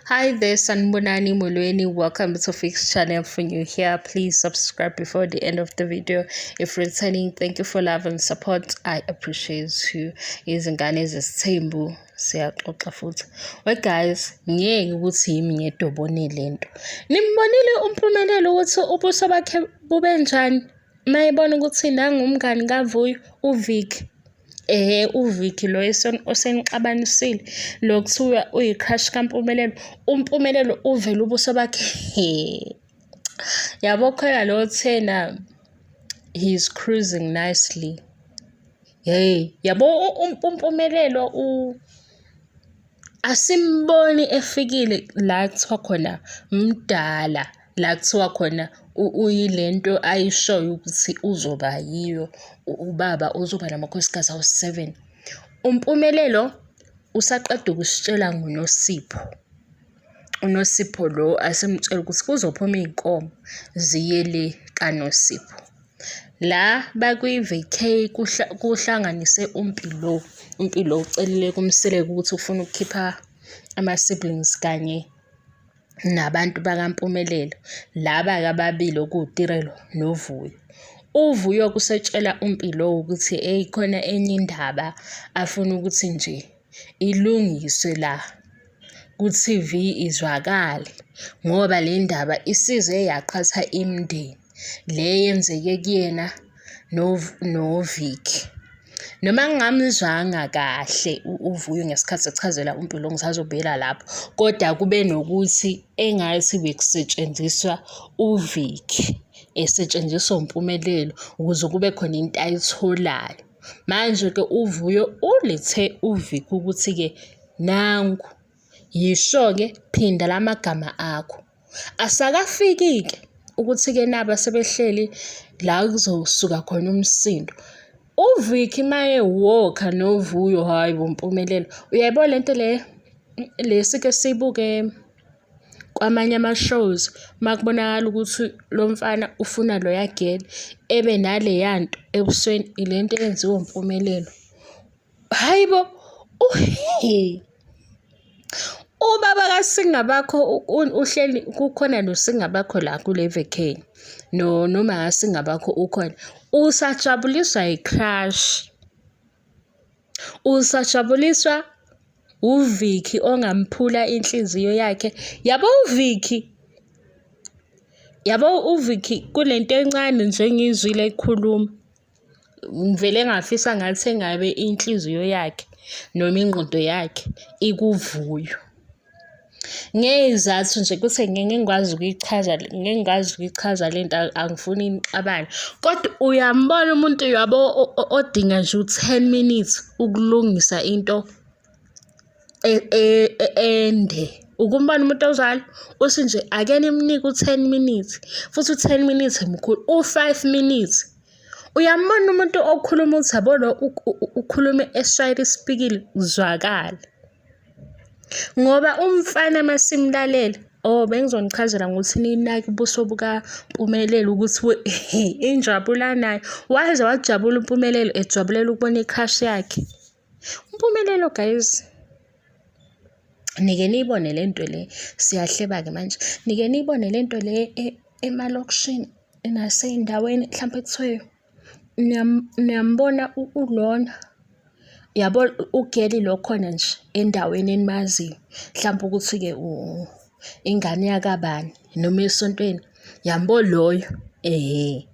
Hi there, Sanibonani Molweni. Welcome to Fix Channel. For new here, please subscribe before the end of the video. If returning, thank you for love and support. I appreciate you. Izingane zesithembu siyaxoxa futhi. Well guys, ngeke ukuthi yimi ngedwa obone lento. Nimbonile uMpumelelo ukuthi ubuso bakhe bube njani? Mayebona ukuthi nangu umngani kaVuyo uVicky. Ehhe uVicky lo osenixabanisile lo kuthiwa uyi-crush kaMpumelelo. UMpumelelo uvele ubuso bakhe he. Yabo khona lo thena he's cruising nicely. Hey, yabo uMpumelelo asimboni efikile la kuthiwa khona mdala la kuthiwa khona uyilento ayishoyo ukuthi uzoba yiyo ubaba uzoba namakhosikazi awu-seven. UMpumelelo usaqeda ukusitshela ngoNosipho. UNosipho lo asemtshela ukuthi kuzophuma iy'nkomo ziye le kaNosipho. La bakwi-vacay kuhlanganise uMpilo. UMpilo ucelile kuMseleku ukuthi ufuna ukukhipha ama-siblings kanye nabantu bakaMpumelelo. Laba-ke ababili okuwuTirelo noVuyo. UVuyo kusetshela uMpilo ukuthi eyi khona enye indaba afuna ukuthi nje ilungiswe la ku-T_V izwakale ngoba le ndaba isize yaqhatha imindeni le eyenzeke kuyena noVicky. Noma ngingamzwanga kahle uVuyo ngesikhathi echazela uMpilo ngisazobuyela lapho, kodwa kube nokuthi engathi bekusetshenziswa uVicky esetshenziswa uMpumelelo ukuze kube khona into ayitholayo. Manje-ke uVuyo ulethe uVicky ukuthi-ke nangu, yisho-ke phinda la magama akho. Asakafiki-ke ukuthi-ke naba sebehleli la kuzosuka khona umsindo. UVicky maye wokha noVuyo, hhayi bo Mpumelelo. Uyayibona le nto le, le sike siyibuke kwamanye ama-shows uma kubonakala ukuthi lo mfana ufuna loya girl ebe naleya nto ebusweni, ile nto eyenziwa uMpumelelo. Hhayi bo, ubaba kaSingabakho uhleli kukhona noSingabakho la kule vacay noma kaSingabakho ukhona. Usajabuliswa yi-crush. Usajabuliswa uVicky ongamphula inhliziyo yakhe. Yabo uVicky, yabo uVicky kulento encane nje engiyizwile ekhuluma. Ngivele ngafisa ngathi engabe inhliziyo yakhe noma ingqondo yakhe ikuVuyo. Ngey'zathu nje kuthi ngeke ngikwazi ukuyichaza, ngeke ngikwazi ukuyichaza le nto angifuni nixabane. Kodwa uyambona umuntu uyabo odinga nje u-ten minutes ukulungisa into e, e, e, ende. Ukumbona umuntu onjalo uthi nje ake nimnike u-ten minutes futhi u-ten minutes mkhulu, u-five minutes. Uyambona umuntu okhuluma ukuthi yabo lo ukhulume eshayela isipikili kuzwakale. Ngoba umfana masimlalela, oh bengizonichazela ngokuthi ninake ubuso bukaMpumelelo ukuthi injabulo anayo. Waze wajabula uMpumelelo ejabulela ukubona i-crush yakhe. UMpumelelo guys, nike niyibone le nto le, siyahleba-ke manje. Nike niyibone le nto le emalokishini nasey'ndaweni mhlampe kuthiwe niyambona ulona yabo ugeli lo khona nje endaweni enimaziyo mhlampe ukuthi-ke ingane yakabani noma esontweni yambo loyo ehhe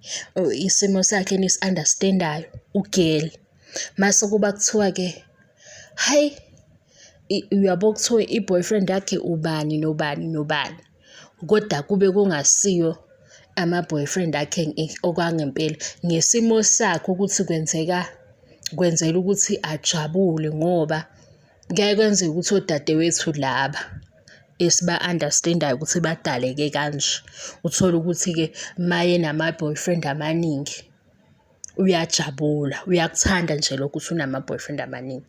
isimo sakhe enisi-understand-ayo ugeli. Mase kuba kuthiwa-ke hhayi uyabo kuthiwa i-boyfriend yakhe ubani nobani nobani. Kodwa kube kungasiyo ama-boyfriend akhe okwangempela. Ngesimo sakhe ukuthi kwenzeka, kwenzela ukuthi ajabule ngoba kuyaye kwenzeke ukuthi odadewethu laba esiba-understand-ayo ukuthi badaleke kanje. Uthole ukuthi-ke uma enama-boyfriend amaningi uyajabula, uyakuthanda nje lokho ukuthi unama-boyfriend amaningi.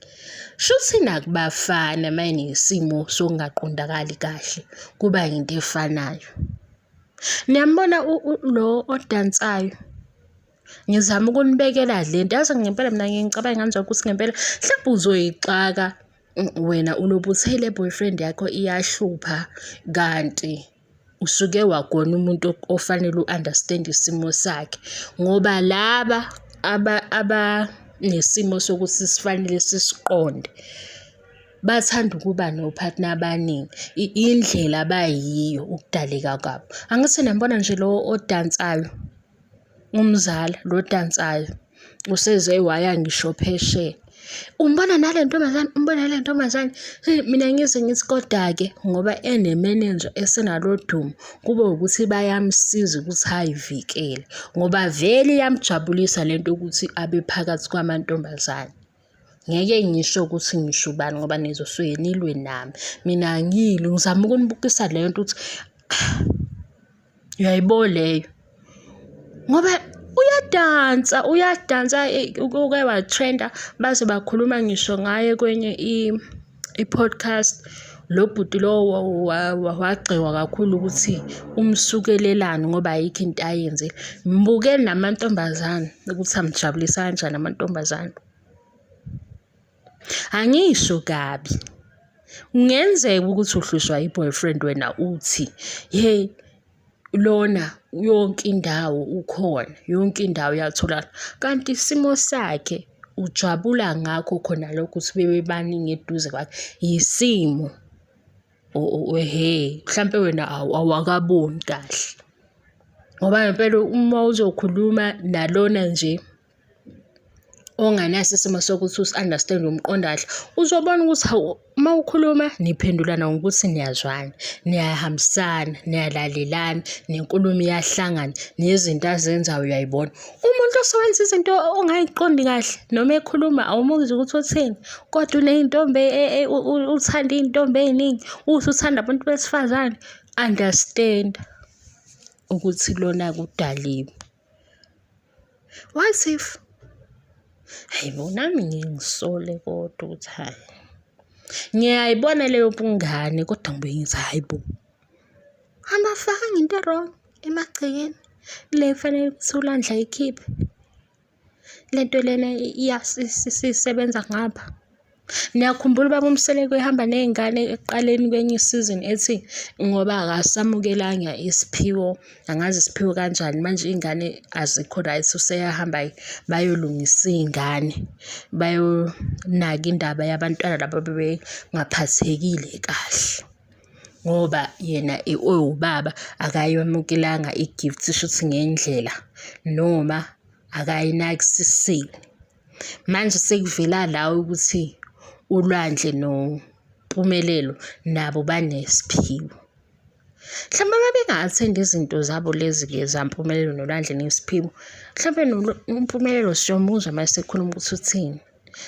Shuthi nakubafana uma enesimo sokungaqondakali kahle kuba yinto efanayo. Niyambona lo odansayo? Ngizama ukunibekela le nto, yazi ngempela mina ngiye ngicabange kanjalo ukuthi ngempela mhlawumbe uzoyixaka. Wena ulobe uthe le boyfriend yakho iyahlupha kanti usuke wagona umuntu ofanele u-understand-e isimo sakhe, ngoba laba abanesimo sokuthi sifanele sisiqonde, bathanda ukuba no-partner abaningi. Indlela abayiyo ukudaleka kwabo. Angithi niyambona nje lo odansayo, umzala lo odansayo, useze waya ngisho phesheya. Umbona nale ntombazane, umbona nale ntombazane. Mina ngize ngithi koda-ke ngoba enemenenja esenalo dumo, kube ukuthi bayamsiza ukuthi ayivikele ngoba vele iyamjabulisa lento yokuthi abe phakathi kwamantombazane. Ngeke ngisho ukuthi ngisho ubani ngoba nizosuke nilwe nami. Mina angilwi, ngizama ukunibukisa le nto ukuthi uyayibona leyo ngoba uyadansa uyadansa uke wa-trend-a baze bakhuluma ngisho ngaye kwenye i-podcast. Lo bhuti lo wagxekwa kakhulu ukuthi umsukelelani ngoba ayikho into ayenzile. Mbukeni namantombazane ukuthi amjabulisa kanjani amantombazane. Angisho kabi. Kungenzeka ukuthi uhlushwa i-boyfriend wena uthi, hhe lona yonke indawo ukhona, yonke indawo uyatholakala. Kanti isimo sakhe ujabula ngakho khona lokho ukuthi bebebaningi eduze kwakhe, yisimo. Ehhe, mhlampe wena awakaboni kahle. Ngoba ngempela uma uzokhuluma nalona nje onganaso isimo sokuthi usi-understand-e umqonda kahle, uzobona ukuthi hawu, uma ukhuluma niphendulana ngokuthi niyazwana, niyahambisana, niyalalelana, nenkulumo iyahlangana, nezinto azenzayo uyay'bona. Umuntu osewenza izinto ongayiqondi kahle noma ekhuluma awumuzwa ukuthi uthini, kodwa uney'ntombi uthanda iy'ntombi ey'ningi, uthi uthanda abantu besifazane. Understand-a ukuthi lona kudaliwe. What if? Hayi bo, nami ngiye ngisole kodwa ukuthi hhayi. Ngiyayibona leyo bungane kodwa ngibuye ngithi hhayi bo. Abafakanga into e-wrong emagcekeni le ekufanele ukuthi uLwandle ayikhiphe. Le nto lena isisebenza ngapha. Niyakhumbula ubaba uMseleku ehamba ney'ngane ekuqaleni kwenye isizini ethi ngoba akasamukelanga isiphiwo, angazi isiphiwo kanjani manje iy'ngane azikho right, useyahamba bayolungisa iy'ngane, bayonaka indaba yabantwana laba abebengaphathekile kahle. Ngoba yena ewubaba akayamukelanga i-gift shuthi ngendlela noma akayinakisisile. Manje sekuvela la ukuthi uLwandle noMpumelelo nabo banesiphiwo. Mhlawumbe babenga-athendi izinto zabo lezi-ke zaMpumelelo noLwandle nesiphiwo. Mhlawumbe uMpumelelo siyomuzwa uma esekhuluma ukuthi uthini.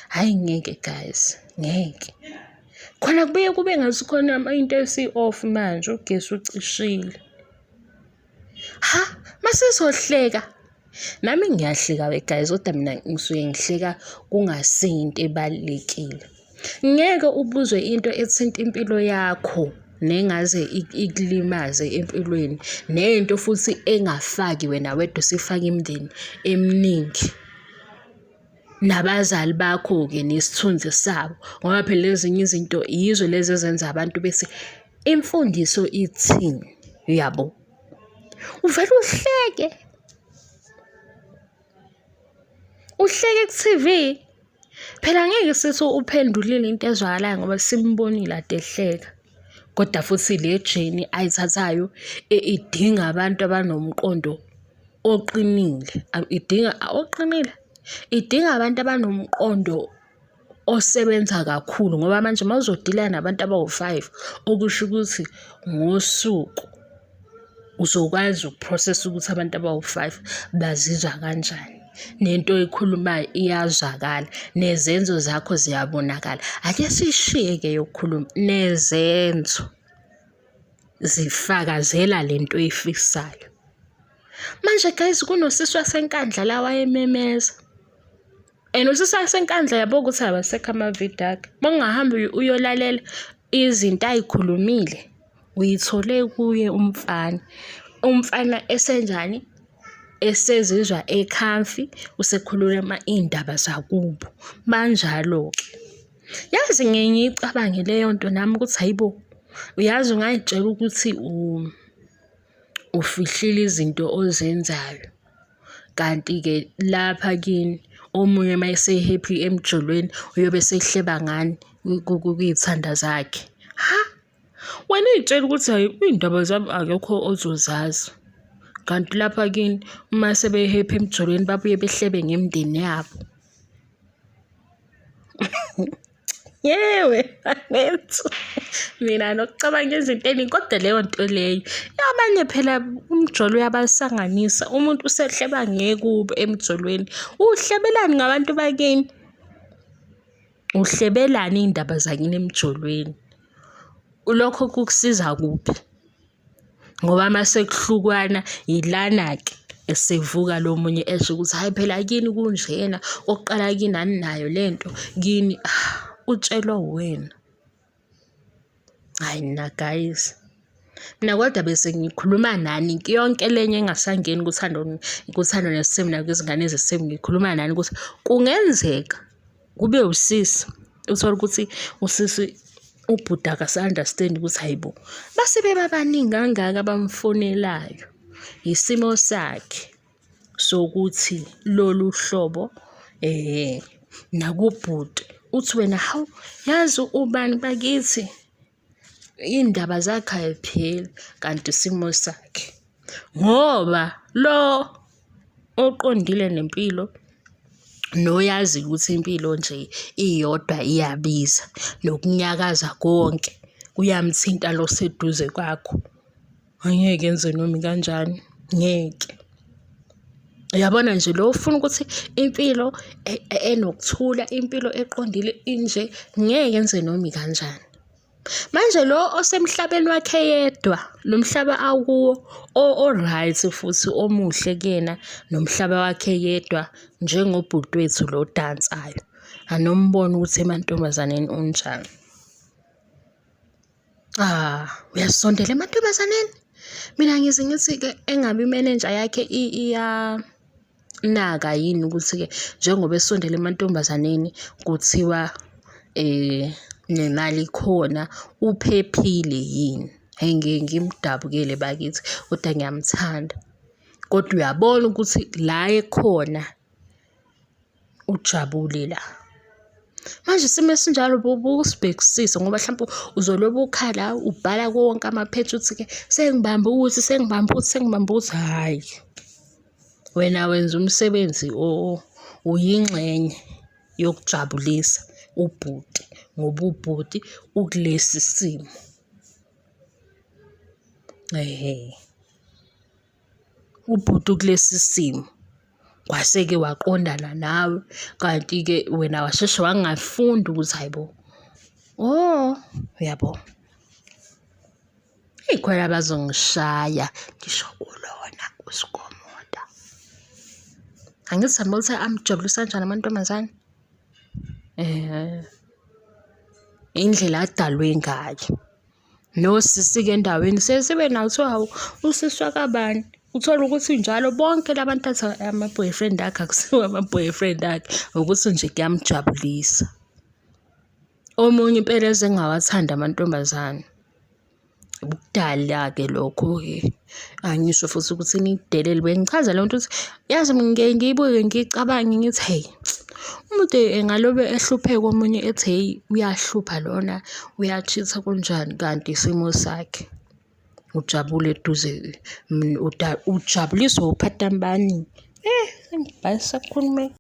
Hhayi ngeke guys, ngeke. Khona kubuye kube ngathi khona into esi-off manje, ugesi ucishile. Ha, masizohleka. Nami ngiyahleka we guys, kodwa mina ngisuke ngihleka kungasinto ebalulekile. Ngeke ubuzwe into ethinta impilo yakho nengaze ikulimaze empilweni nento futhi engafaki wena wedwa usifaka imindeni eminingi. Nabazali bakho-ke nesithunzi sabo ngoba phela ezinye izinto yizo lezi ezenza abantu bese imfundiso ithini, uyabo? Uvele uhleke, uhleke ku-T_V. Phela angeke sithi uphendulile into ezwakalayo ngoba simbonile ade ehleka. Kodwa futhi le journey ayithathayo idinga abantu abanomqondo oqinile, idinga oqinile, idinga abantu abanomqondo osebenza kakhulu ngoba manje uma uzodila nabantu abawu-five, okusho ukuthi ngosuku uzokwazi uku-process-a ukuthi abantu abawu-five bazizwa kanjani. Nento oyikhulumayo iyazwakala, nezenzo zakho ziyabonakala. Ake siyishiye-ke eyokukhuluma, nezenzo zifakazela le nto oyifisayo. Manje guys kunosisi waseNkandla la wayememeza. And usisi waseNkandla yabo ukuthi awasekho amavidiyo akhe. Uma ungahamba uyolalela izinto ay'khulumile, uyithole kuye umfana. Umfana esenjani? Esezizwa ekhamfi, usekhuluma iy'ndaba zakubo. Banjalo-ke. Yazi ngiye ngiyicabange leyo nto nami ukuthi hhayi bo, uyazi ungay'tshela ukuthi ufihlile izinto ozenzayo, kanti-ke lapha kini omunye uma ese-happy emjolweni uyobe esehleba ngani kwiy'thanda zakhe. Ha! Wena uy'tshela ukuthi hhayi iy'ndaba zami akekho ozozazi. Kanti lapha kini uma sebe-happy emjolweni babuye behlebe ngemindeni yabo. Yewe bakwethu, mina nokucabanga izinto ey'ningi kodwa leyo nto leyo abanye phela umjolo uyabasanganisa, umuntu usehleba ngekubo emjolweni. Uhlebelani ngabantu bakini? Uhlebelani iy'ndaba zakini emjolweni? Lokho kukusiza kuphi? Ngoba uma sekuhlukwana yilana-ke esevuka lo munye esho ukuthi hhayi phela kini kunjena, okokuqala kini aninayo le nto, kini utshelwa uwena. Hhayi nina guys. Mina kodwa bese ngikhuluma nani yonke lenye engasangeni kuthando kuthando nesithembu nakwizingane zesithembu ngikhuluma nani ukuthi kungenzeka kube usisi uthole ukuthi usisi ubhuti akasa-understand ukuthi hayi bo base bebabaningi kangaka abamfonelayo isimo sakhe sokuthi lolu hlobo eh nakubhuti uthi wena hawu yazi ubani bakithi iy'ndaba zakhe ayipheli kanti isimo sakhe ngoba lo oqondile nempilo noyazi ukuthi impilo nje iyodwa iyabiza nokunyakaza konke kuyamthinta lo oseduze kwakho. Angeke enze noma ikanjani, ngeke. Uyabona nje lo ufuna ukuthi impilo e, e, enokuthula, impilo eqondile inje, ngeke enze noma ikanjani. Manje lo osemhlabeni wakhe yedwa, lo mhlaba akuwo o-right futhi omuhle kuyena nomhlaba wakhe yedwa njengobhuti wethu lo odansayo. Anombona ukuthi emantombazaneni unjani. Ah, uyasondela emantombazaneni. Mina ngize ngithi-ke engabe imenenja yakhe iyanaka yini ukuthi-ke njengoba esondela emantombazaneni kuthiwa nemali ikhona, uphephile yini? Hhayi ngeke ngimdabukele bakithi, kodwa ngiyamthanda. Kodwa uyabona ukuthi la ekhona ujabule la. Manje isimo esinjalo bukusibhekisise ngoba hlampe uzolobe ukhala ubhala kuwo wonke amapheji uthi-ke sengibambe ukuthi, sengibambe ukuthi, sengibambe ukuthi, hhayi. Wena wenza umsebenzi uyingxenye yokujabulisa ubhuti ngoba ubhuti ukulesi simo. Ehhe. Ubhuti ukulesi simo kwase-ke waqondana nawe, kanti-ke wena washeshe wangafunda ukuthi hhayi bo, oh, uyabo. Eyi khona bazongishaya ngisho kulona uSkomoda. Angithi ukuthi amjabulisa kanjani amantombazane? Indlela adalwe ngayo. Nosisi-ke endaweni sesibe nawo kuthiwa hawu usisi wakabani. Uthole ukuthi njalo bonke la bantu athi ama-boyfriend akhe akusiwo ama-boyfriend akhe, ukuthi nje kuyamjabulisa. Omunye impela eze engawathandi amantombazane. Ukudala-ke lokho-ke. Angisho futhi ukuthi ngidelele bengichaza le nto ukuthi yazi ngike ngiyibuke ngiyicabange ngithi hheyi umuntu engalobe ehlupheka omunye ethi hheyi uyahlupha lona uya-cheat-a kunjani kanti isimo sakhe. Ujabule eduze ujabuliswa ophathami bani. Eh, sengikhulume.